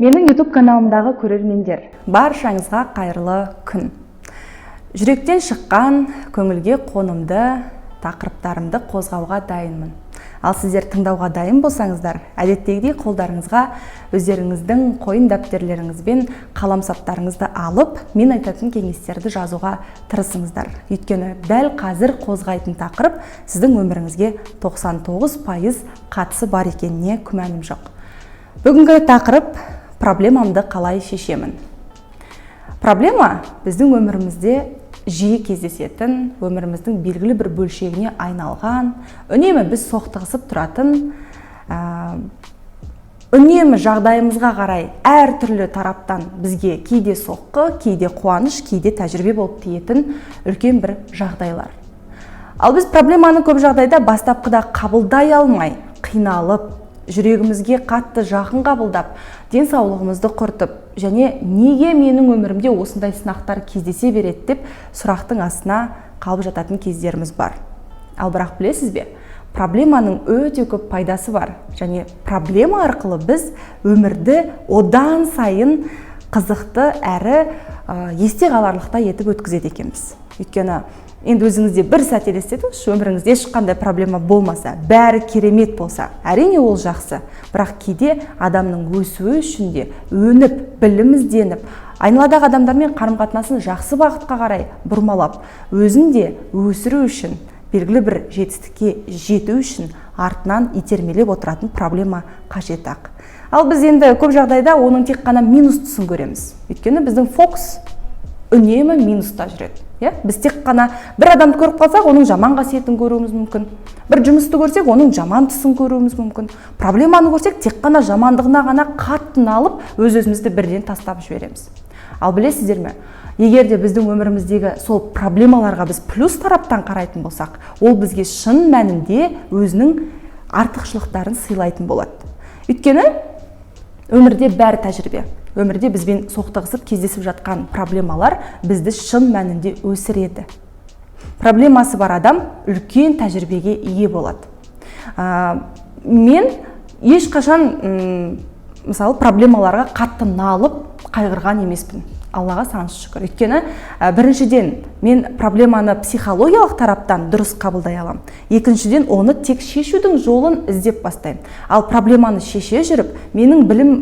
Менің YouTube каналымдағы көрермендер, баршаңызға қайырлы күн. Жүректен шыққан, көңілге қонымды тақырыптарымды қозғауға дайынмын. Ал сіздер тыңдауға дайын болсаңыздар, әдеттегідей қолдарыңызға өздеріңіздің қойын дәптерлеріңіз бен қаламсаптарыңызды алып, мен айтатын кеңестерді жазуға тырысыңыздар. Өйткені дәл қазір қозғайтын тақырып сіздің өміріңізге 99% қатысы бар екеніне күмәнім жоқ. Бүгінгі тақырып: проблемамды қалай шешемін? Проблема біздің өмірімізде жиі кездесетін, өміріміздің белгілі бір бөлшегіне айналған, үнемі біз соқтығысып тұратын, үнемі жағдайымызға қарай әртүрлі тараптан бізге кейде соққы, кейде қуаныш, кейде тәжірибе болып тиетін үлкен бір жағдайлар. Ал біз проблеманы көп жағдайда бастапқыда қабылдай алмай, қиналып, жүрегімізге қатты жақын қабылдап, денсаулығымызды құртып және неге менің өмірімде осындай сынақтар кездесе береді деп сұрақтың астына қалып жататын кездеріміз бар. Ал бірақ білесіз бе, проблеманың өте көп пайдасы бар және проблема арқылы біз өмірді одан сайын қызықты әрі есте қаларлықтай етіп өткізеді екенбіз. Өйткені енді өзіңізде бір сәт елестетіңізші: өміріңізде ешқандай проблема болмаса, бәрі керемет болса, әрине, ол жақсы. Бірақ кейде адамның өсуі үшін де, өніп, білім ізденіп, айналадағы адамдармен қарым қатынасын жақсы бағытқа қарай бұрмалап, өзін де өсіру үшін, белгілі бір жетістікке жету үшін артынан итермелеп отыратын проблема қажет ақ. Ал біз енді көп жағдайда оның тек қана минус тұсын көреміз, өйткені біздің фокус үнемі минуста жүреді, иә. Біз тек қана бір адамды көріп қалсақ, оның жаман қасиетін көруіміз мүмкін, бір жұмысты көрсек, оның жаман тұсын көруіміз мүмкін, проблеманы көрсек, тек қана жамандығына ғана қатты налып, өз өзімізді бірден тастап жібереміз. Ал білесіздер ме, егер де біздің өміріміздегі сол проблемаларға біз плюс тараптан қарайтын болсақ, ол бізге шын мәнінде өзінің артықшылықтарын сыйлайтын болады. Өйткені өмірде бәрі тәжірибе. Өмірде бізбен соқтығысып, кездесіп жатқан проблемалар бізді шын мәнінде өсіреді. Проблемасы бар адам үлкен тәжірибеге ие болады. Мен ешқашан мысалы, проблемаларға қатты налып, қайғырған емеспін, Аллаға сан шүкір. Өйткені біріншіден, мен проблеманы психологиялық тараптан дұрыс қабылдай аламын, екіншіден, оны тек шешудің жолын іздеп бастаймын. Ал проблеманы шеше жүріп, менің білім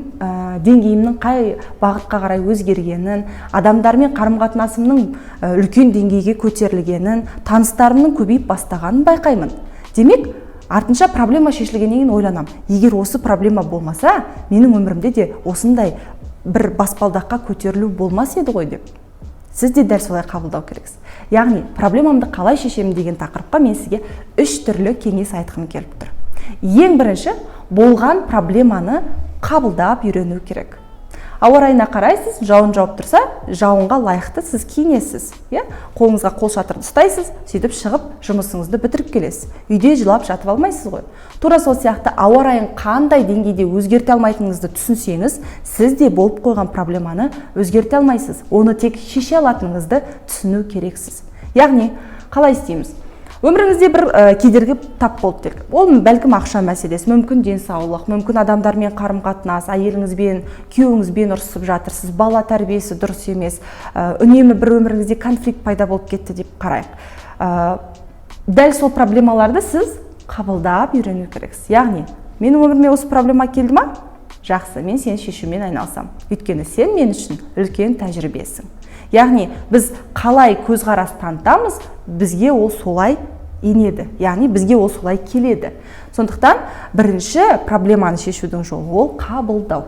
деңгейімнің қай бағытқа қарай өзгергенін, адамдармен қарым қатынасымның үлкен деңгейге көтерілгенін, таныстарымның көбейіп бастағанын байқаймын. Демек, артынша проблема шешілгеннен кейін ойланамын: егер осы проблема болмаса, менің өмірімде де осындай бір баспалдаққа көтерілу болмас еді ғой деп. Сіз де дәл солай қабылдау керексіз. Яғни проблемамды қалай шешемін деген тақырыпқа мен сізге үш түрлі кеңес айтқым келіп тұр. Ең бірінші, болған проблеманы қабылдап үйрену керек. Ауа райына қарайсыз, жауын жауып тұрса, жауынға лайықты сіз киінесіз, иә, қолыңызға қол шатырды ұстайсыз, сөйтіп шығып, жұмысыңызды бітіріп келесіз. Үйде жылап жатып алмайсыз ғой. Тура сол сияқты, ауа райын қандай деңгейде өзгерте алмайтыныңызды түсінсеңіз, сіз де болып қойған проблеманы өзгерте алмайсыз, оны тек шеше алатыныңызды түсіну керексіз. Яғни қалай істейміз? Өміріңізде бір кедергі тап болды делік. Ол бәлкім ақша мәселесі, мүмкін денсаулық, мүмкін адамдармен қарым қатынас, әйеліңізбен, күйеуіңізбен ұрысып жатырсыз, бала тәрбиесі дұрыс емес, үнемі бір өміріңізде конфликт пайда болып кетті деп қарайық. Дәл сол проблемаларды сіз қабылдап үйрену керексіз. Яғни менің өміріме осы проблема келді ма? Жақсы, мен сені шешумен айналысамын, өйткені сен мен үшін үлкен тәжірибесің. Яғни біз қалай көзқарас танытамыз, бізге ол солай енеді, яғни бізге ол солай келеді. Сондықтан бірінші проблеманы шешудің жолы ол қабылдау.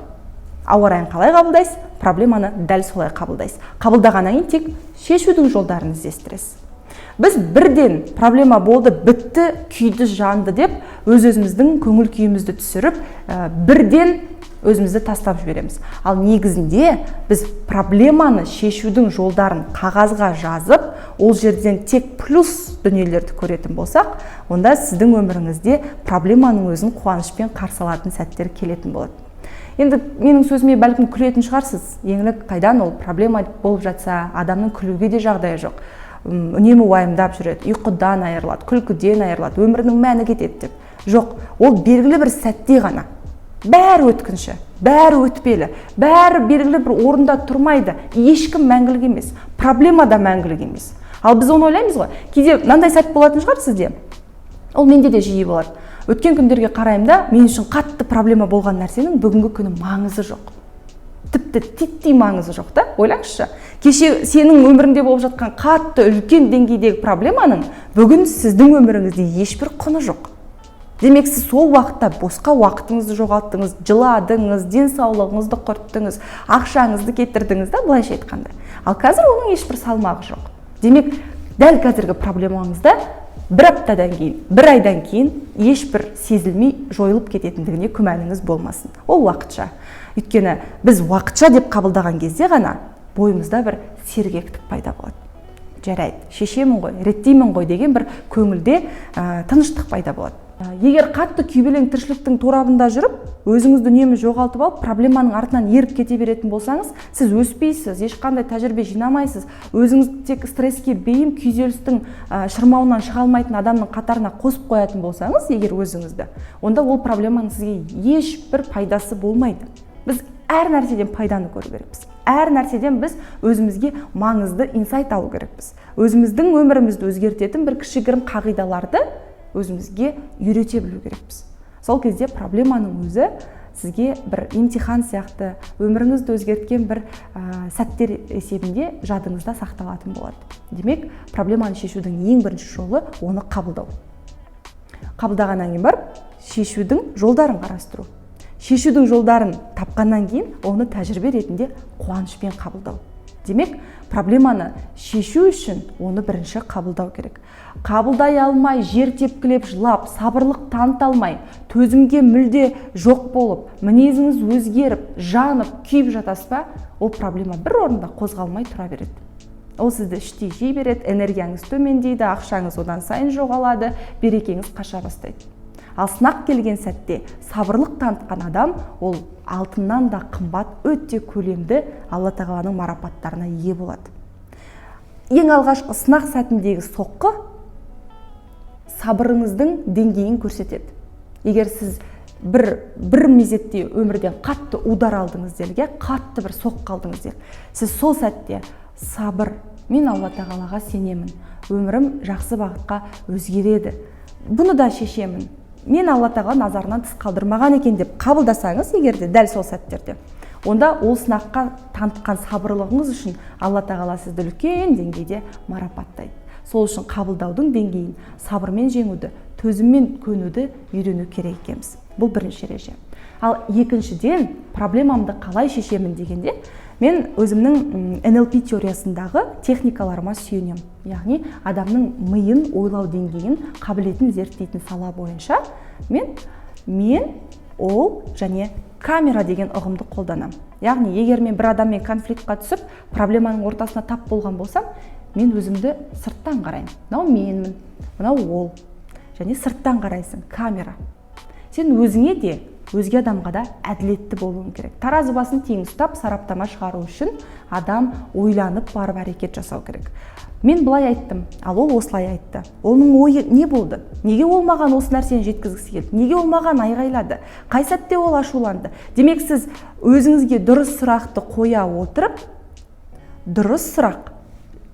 Ауа райын қалай қабылдайсыз, проблеманы дәл солай қабылдайсыз. Қабылдағаннан кейін тек шешудің жолдарын іздестіресіз. Біз бірден проблема болды, бітті, күйді, жанды деп өз өзіміздің көңіл күйімізді түсіріп, бірден өзімізді тастап жібереміз. Ал негізінде біз проблеманы шешудің жолдарын қағазға жазып, ол жерден тек плюс дүниелерді көретін болсақ, онда сіздің өміріңізде проблеманың өзін қуанышпен қарсы алатын сәттер келетін болады. Енді менің сөзіме бәлкім күлетін шығарсыз: Еңлік, қайдан ол, проблема болып жатса, адамның күлуге де жағдайы жоқ, үнемі уайымдап жүреді, ұйқыдан айырылады, күлкіден айырылады, өмірінің мәні кетеді деп. Жоқ, ол белгілі бір сәтте ғана, бәрі өткінші. Бәрі өтпелі, бәрі белгілі бір орында тұрмайды. Ешкім мәңгілік емес, проблема да мәңгілік емес. Ал біз оны ойлаймыз ғой. Кейде мынандай сәт болатын шығар сізде, ол менде де жиі болады. Өткен күндерге қараймын да, мен үшін қатты проблема болған нәрсенің бүгінгі күні маңызы жоқ, тіпті титтей маңызы жоқ та. Ойлаңызшы, кеше сенің өміріңде болып жатқан қатты үлкен деңгейдегі проблеманың бүгін сіздің өміріңізде ешбір құны жоқ. Демек, сіз сол уақытта босқа уақытыңызды жоғалттыңыз, жыладыңыз, денсаулығыңызды құрттыңыз, ақшаңызды кетірдіңіз да, былайша айтқанда. Ал қазір оның ешбір салмағы жоқ. Демек, дәл қазіргі проблемаңызда бір аптадан кейін, бір айдан кейін ешбір сезілмей жойылып кететіндігіне күмәніңіз болмасын. Ол уақытша. Өйткені біз уақытша деп қабылдаған кезде ғана бойымызда бір сергектік пайда болады. Жарайды, шешемін ғой, реттеймін ғой деген бір көңілде тыныштық пайда болады. Егер қатты күйбелең тіршіліктің торабында жүріп, өзіңізді үнемі жоғалтып алып, проблеманың артынан еріп кете беретін болсаңыз, сіз өспейсіз, ешқандай тәжірибе жинамайсыз. Өзіңіз тек стресске бейім, күйзелістің шырмауынан шыға алмайтын адамның қатарына қосып қоятын болсаңыз егер өзіңізді, онда ол проблеманың сізге ешбір пайдасы болмайды. Біз әр нәрседен пайданы көру керекпіз, әр нәрседен біз өзімізге маңызды инсайт алу керекпіз, өзіміздің өмірімізді өзгертетін бір кішігірім қағидаларды өзімізге үйрете білу керекпіз. Сол кезде проблеманың өзі сізге бір емтихан сияқты, өміріңізді өзгерткен бір сәттер есебінде жадыңызда сақталатын болады. Демек, проблеманы шешудің ең бірінші жолы — оны қабылдау. Қабылдағаннан кейін барып шешудің жолдарын қарастыру. Шешудің жолдарын тапқаннан кейін оны тәжірибе ретінде қуанышпен қабылдау. Демек, проблеманы шешу үшін оны бірінші қабылдау керек. Қабылдай алмай, жер тепкілеп жылап, сабырлық таныта алмай, төзімге мүлде жоқ болып, мінезіңіз өзгеріп, жанып күйіп жатасыз ба, ол проблема бір орында қозғалмай тұра береді. Ол сізді іштей жей береді, энергияңыз төмендейді, ақшаңыз одан сайын жоғалады, берекеңіз қаша бастайды. Ал сынақ келген сәтте сабырлық танытқан адам ол алтыннан да қымбат, өте көлемді Алла тағаланың марапаттарына ие болады. Ең алғашқы сынақ сәтіндегі соққы сабырыңыздың деңгейін көрсетеді. Егер сіз бір мезетте өмірден қатты удар алдыңыз делік, иә, қатты бір соққы алдыңыз делік, сіз сол сәтте сабыр, мен Алла тағалаға сенемін, өмірім жақсы бағытқа өзгереді, бұны да шешемін, мен Алла тағала назарынан тыс қалдырмаған екен деп қабылдасаңыз егер де дәл сол сәттерде, онда ол сынаққа танытқан сабырлығыңыз үшін Алла тағала сізді үлкен деңгейде марапаттайды. Сол үшін қабылдаудың деңгейін, сабырмен жеңуді, төзіммен көнуді үйрену керек екенбіз. Бұл бірінші ереже. Ал екіншіден, проблемамды қалай шешемін дегенде, мен өзімнің НЛП теориясындағы техникаларыма сүйенемін. Яғни адамның миын, ойлау деңгейін, қабілетін зерттейтін сала бойынша мен, ол және камера деген ұғымды қолданамын. Яғни егер мен бір адаммен конфликтқа түсіп, проблеманың ортасына тап болған болсам, мен өзімді сырттан қараймын. Мынау менмін, мынау ол. Және сырттан қарайсың, камера. Сен өзіңе де, өзге адамға да әділетті болуың керек. Таразы басын тең ұстап, сараптама шығару үшін адам ойланып барып әрекет жасау керек. Мен былай айттым, ал ол осылай айтты. Оның ойы не болды? Неге ол маған осы нәрсені жеткізгісі келді? Неге ол маған айғайлады? Қай сәтте ол ашуланды? Демек, сіз өзіңізге дұрыс сұрақты қоя отырып, дұрыс сұрақ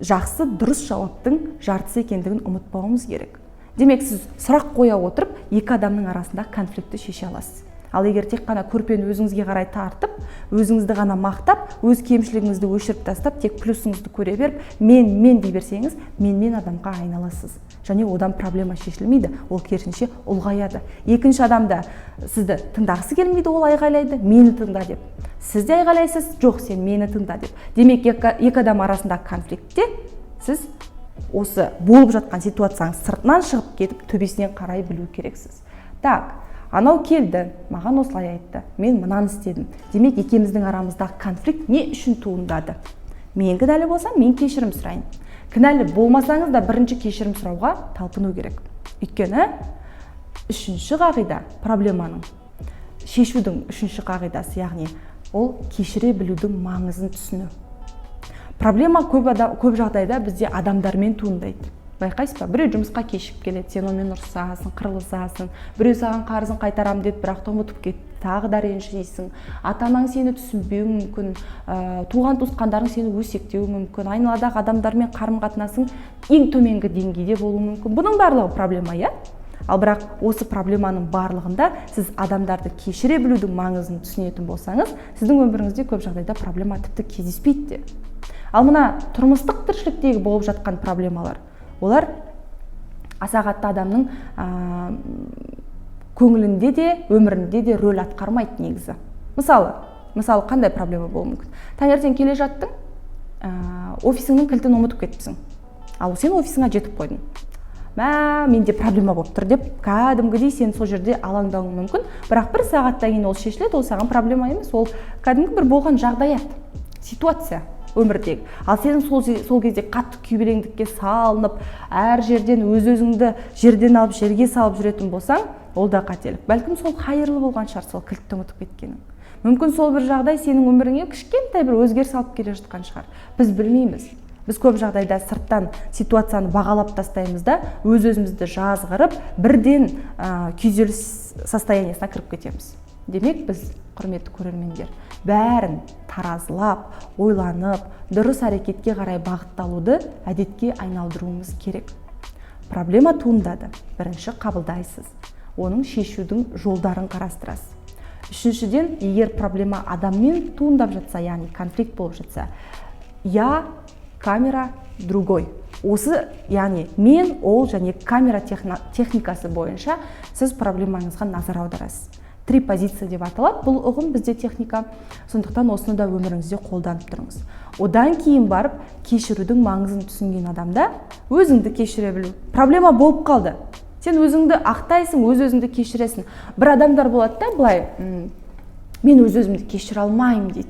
жақсы, дұрыс жауаптың жартысы екендігін ұмытпауымыз керек. Демек, сіз сұрақ қоя отырып, екі адамның арасында конфликтті шеше аласыз. Ал егер тек қана көрпені өзіңізге қарай тартып, өзіңізді ғана мақтап, өз кемшілігіңізді өшіріп тастап, тек плюсыңызды көре беріп, мен, мен дей берсеңіз, менмен адамға айналасыз. Және одан проблема шешілмейді, ол керісінше ұлғаяды. Екінші адам да сізді тыңдағысы келмейді, ол айғайлайды, мені тыңда деп. Сіз де айғайлайсыз, жоқ, сен мені тыңда деп. Демек, екі адам арасындағы конфликтте сіз осы болып жатқан ситуацияның сыртынан шығып кетіп, төбесінен қарай білу керексіз. Так, анау келді, маған осылай айтты, мен мынаны істедім. Демек, екеуміздің арамыздағы конфликт не үшін туындады? Мен кінәлі болсам, мен кешірім сұрайын. Кінәлі болмасаңыз да, бірінші кешірім сұрауға талпыну керек. Өйткені үшінші қағида, проблеманың шешудің үшінші қағидасы, яғни ол кешіре білудің маңызын түсіну. Проблема көп жағдайда бізде адамдармен туындайды. Байқайсыз ба, біреу жұмысқа кешігіп келеді, сен онымен ұрысасың, қырылысасың. Біреу саған қарызын қайтарамын деді, бірақ та ұмытып кетті. Тағы да ренжисің. Ата анаң сені түсінбеуі мүмкін, туған туысқандарың сені өсектеуі мүмкін, айналадағы адамдармен қарым қатынасың ең төменгі деңгейде болуы мүмкін. Бұның барлығы проблема, иә. Ал бірақ осы проблеманың барлығында сіз адамдарды кешіре білудің маңызын түсінетін болсаңыз, сіздің өміріңізде көп жағдайда проблема тіпті кездеспейді де. Ал мына тұрмыстық тіршіліктегі болып жатқан проблемалар, олар аса қатты адамның көңілінде де, өмірінде де рөл атқармайды негізі. Мысалы, қандай проблема болуы мүмкін? Таңертең келе жаттың, офисіңнің кілтін ұмытып кетіпсің, ал сен офисіңа жетіп қойдың. Мә, менде проблема болып тұр деп кәдімгідей сен сол жерде алаңдауың мүмкін. Бірақ бір сағаттан кейін ол шешіледі. Ол саған проблема емес, ол кәдімгі бір болған жағдаят, ситуация өмірдегі. Ал сен сол кезде қатты күйбелеңдікке салынып, әр жерден өз өзіңді жерден алып, жерге салып жүретін болсаң, ол да қателік. Бәлкім, сол қайырлы болған шығар, сол кілтті ұмытып кеткенің. Мүмкін, сол бір жағдай сенің өміріңе кішкентай бір өзгеріс алып келе жатқан шығар. Біз білмейміз. Біз көп жағдайда сырттан ситуацияны бағалап тастаймыз да, өз өзімізді жазғырып, бірден күйзеліс состояние сіне кіріп кетеміз. Демек, біз, құрметті көрермендер, бәрін таразылап, ойланып, дұрыс әрекетке қарай бағытталуды әдетке айналдыруымыз керек. Проблема туындады: бірінші, қабылдайсыз, оның шешудің жолдарын қарастырасыз. Үшіншіден, егер проблема адаммен туындап жатса, яғни конфликт болып жатса, я, камера, другой, осы, яғни мен, ол және камера техникасы бойынша сіз проблемаңызға назар аударасыз. Три позиция деп аталады бұл ұғым бізде, техника. Сондықтан осыны да өміріңізде қолданып тұрыңыз. Одан кейін барып, кешірудің маңызын түсінген адамда өзіңді кешіре білу. Проблема болып қалды, сен өзіңді ақтайсың, өз өзіңді кешіресің. Бір адамдар болады да былай: «Мен өз өзімді кешіре алмаймын», – дейді.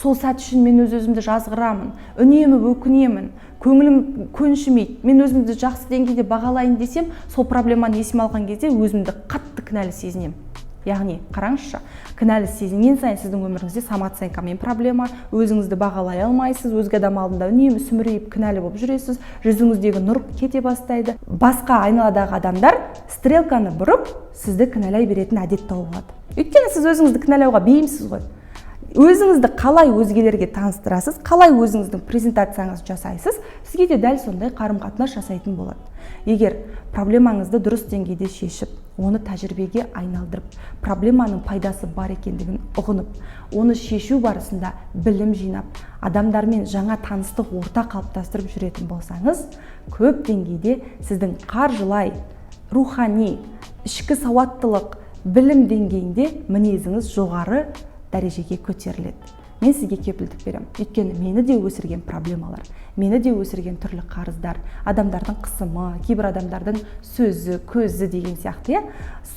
«Сол сәт үшін мен өз өзімді жазғырамын, үнемі өкінемін, көңілім көншімейді. Мен өзімді жақсы деңгейде бағалайын десем, сол проблеманы есіме алған кезде өзімді қатты кінәлі сезінемін». Яғни қараңызшы, кінәлі сезінген сайын сіздің өміріңізде самооценка мен проблема, өзіңізді бағалай алмайсыз, өзге адам алдында үнемі сүмірейіп, кінәлі болып жүресіз, жүзіңіздегі нұр кете бастайды. Басқа айналадағы адамдар стрелка ны бұрып, сізді кінәлай беретін әдет тауып алады, өйткені сіз өзіңізді кінәлауға бейімсіз ғой. Өзіңізді қалай өзгелерге таныстырасыз, қалай өзіңіздің презентацияңызды жасайсыз, сізге де дәл сондай қарым қатынас жасайтын болады. Егер проблемаңызды дұрыс деңгейде шешіп, оны тәжірибеге айналдырып, проблеманың пайдасы бар екендігін ұғынып, оны шешу барысында білім жинап, адамдармен жаңа таныстық орта қалыптастырып жүретін болсаңыз, көп деңгейде сіздің қаржылай, рухани, ішкі сауаттылық, білім деңгейінде мінезіңіз жоғары дәрежеге көтеріледі. Мен сізге кепілдік беремін, өйткені мені де өсірген проблемалар, мені де өсірген түрлі қарыздар, адамдардың қысымы, кейбір адамдардың сөзі, көзі деген сияқты, иә.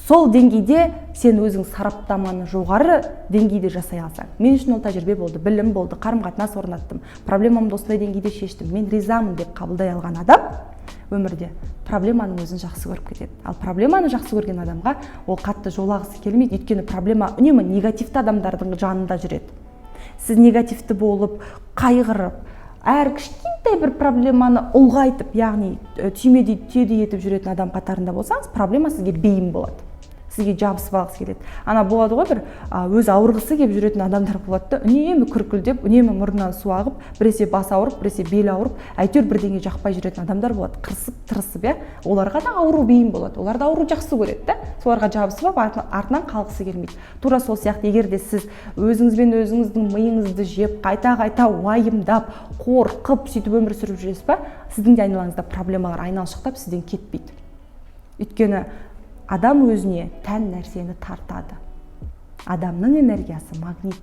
Сол деңгейде сен өзің сараптаманы жоғары деңгейде жасай алсаң, мен үшін ол тәжірибе болды, білім болды, қарым қатынас орнаттым, проблемамды осындай деңгейде шештім, мен ризамын деп қабылдай алған адам өмірде проблеманың өзін жақсы көріп кетеді. Ал проблеманы жақсы көрген адамға ол қатты жолағысы келмейді, өйткені проблема үнемі негативті адамдардың жанында жүреді. Сіз негативті болып, қайғырып, әр кішкентай бір проблеманы ұлғайтып, яғни түймедей түйедей етіп жүретін адам қатарында болсаңыз, проблема сізге бейім болады, сізге жабысып алғысы келеді. Ана болады ғой, бір өзі ауырғысы келіп жүретін адамдар болады да, үнемі күркілдеп, үнемі мұрнынан су ағып, біресе басы ауырып, біресе белі ауырып, әйтеуір бірдеңе жақпай жүретін адамдар болады, қырсып тырысып, иә. Оларға да ауру бейім болады, олар да ауру жақсы көреді да, соларға жабысып алып, артынан қалғысы келмейді. Тура сол сияқты, егер де сіз өзіңізбен өзіңіздің миыңызды жеп, қайта қайта уайымдап, қорқып, сөйтіп өмір сүріп жүресіз ба, сіздің де айналаңызда проблемалар айналшықтап, сізден кетпейді. Өйткені адам өзіне тән нәрсені тартады. Адамның энергиясы магнит.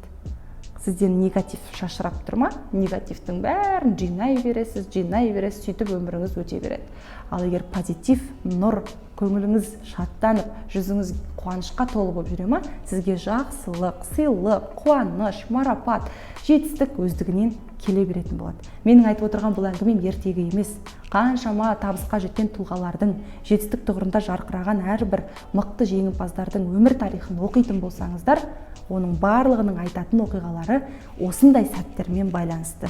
Сізден негатив шашырап тұр ма, негативтің бәрін жинай бересіз, жинай бересіз, сөйтіп өміріңіз өте береді. Ал егер позитив, нұр, көңіліңіз шаттанып, жүзіңіз қуанышқа толы болып жүре ма, сізге жақсылық, сыйлық, қуаныш, марапат, жетістік өздігінен келе беретін болады. Менің айтып отырған бұл әңгімем ертегі емес. Қаншама табысқа жеткен тұлғалардың, жетістік тұғырында жарқыраған әрбір мықты жеңімпаздардың өмір тарихын оқитын болсаңыздар, оның барлығының айтатын оқиғалары осындай сәттермен байланысты.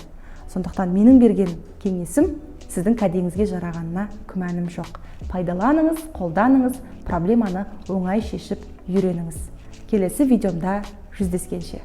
Сондықтан менің берген кеңесім сіздің кәдеңізге жарағанына күмәнім жоқ. Пайдаланыңыз, қолданыңыз, проблеманы оңай шешіп үйреніңіз. Келесі видеомда жүздескенше!